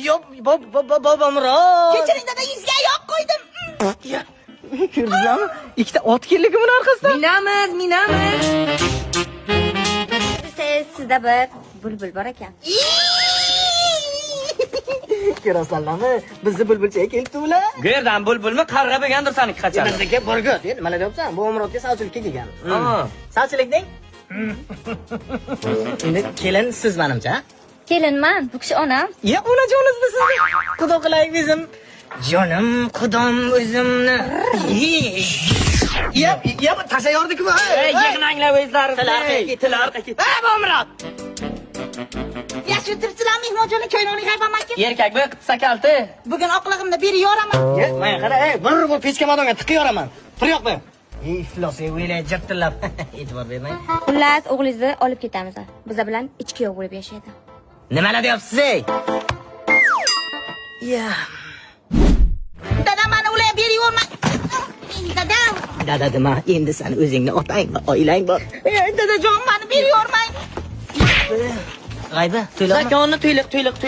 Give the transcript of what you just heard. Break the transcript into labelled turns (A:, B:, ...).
A: Yo, Bobomurod.
B: Kechiring dada, yuzga oyoq qo'ydim.
A: Ya, ko'rdingizmi? Ikkita ot keldi buni orqasidan.
C: Minamiz, minamiz.
D: Sizda bir bulbul bor ekan.
A: Ko'rasanlarmi? Bizni bulbulchaga kelibdi ular.
C: Go'rdan bulbulmi, qarg'a bo'lgandir saniki qachon.
A: Bizniki burgut. Nima deyapsan? Bobomurodga sovchilikka kelgan.
C: Ha.
A: Sovchilik deng. Endi kelin siz menimcha.
D: Kelinman, bu kishi onam.
A: Ya, onajonimizni sizni. Xudo qilaylik bizim. Jonim, xudom o'zimni. Ya, ya, tasha yordi-ku.
C: Ey, yig'nanglar o'zlaringizni.
A: Til orqaga ket,
C: til orqaga ket.
A: Ha, Bobomurod.
B: Yaxshi o'tiribsizlar, mehmonjoni ko'ylakni g'aybamanki.
C: Erkak bu qitsa kalti.
B: Bugun oqlig'imni berib yoraman.
A: Ya, mana qara, ey, bir bu pechka madonga tiqib yoraman. Tur yoqma. Ey, iflos, ey, o'ylay jirtillab. E'tibor bermang.
D: Xullas, o'g'lingizni olib ketamiz. Biza bilan ichki bo'lib yashaydi.
A: Nimalar deyapsiz, ey? Ya.
B: Dada, mani ular berib yormang. Dadam.
A: Dada nima, endi san o'zingni otang va oilang bor.
B: Ey, dadajon, mani berib yormang.
A: G'ayba, to'ylama.
C: Zakonni to'yliq, to'yliq.